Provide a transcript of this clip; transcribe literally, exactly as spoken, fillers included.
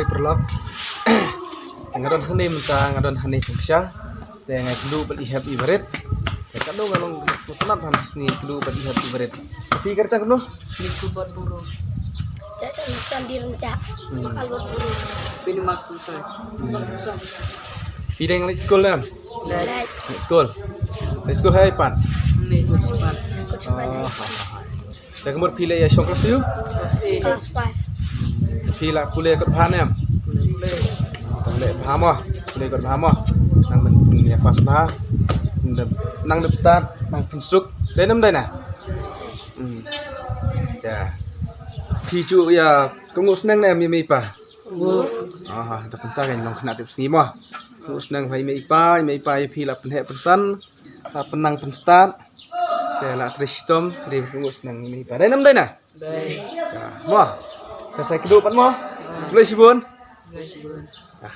Paralok. Te nga don hangne mynta, nga don hangne jong ka sha. Te nga kynduh ban ïehap iba rit. Te katno nga long ka sngewtynnat ha ka sngi kynduh ban ïehap iba rit. Phi kata katno? Niku Batburu. Cha cha ni san dir cha. Hmm. Albert Buru. Pini Max Lutai. Phi dang leit skul em? Leit. Leit skul. Leit skul ha i pat. Ni Coach Pat. Coach Pat. Oh, ha, ha, ha. Te ka mut phi la ïa shong klas ïu? Class five. Phi la pule kot bha ne em? Pule. Pule bha mo. Pule kot bha mo. Nang ban pyn ïa pass bha. Nang dep stad, nang pynsuk. Dei ne ym dei na? Hmm. Ya. Phi ju ïa kohnguh sneng ne em ïa mei pa? Kohnguh. Ah, to kumta kan long khynnah tipsngi mo. Kohnguh sneng bha ïa mei pa, ïa mei pa ïa phi la pynheh pynsan. La pynnang pynstad. Te la trei shitom, trei kohnguh sneng ïa mei pa. Dei ne ym dei na? Dei. Ya. Mo. Ka sa kdew pat mo. Khublei shibun. Khublei shibun. Ah.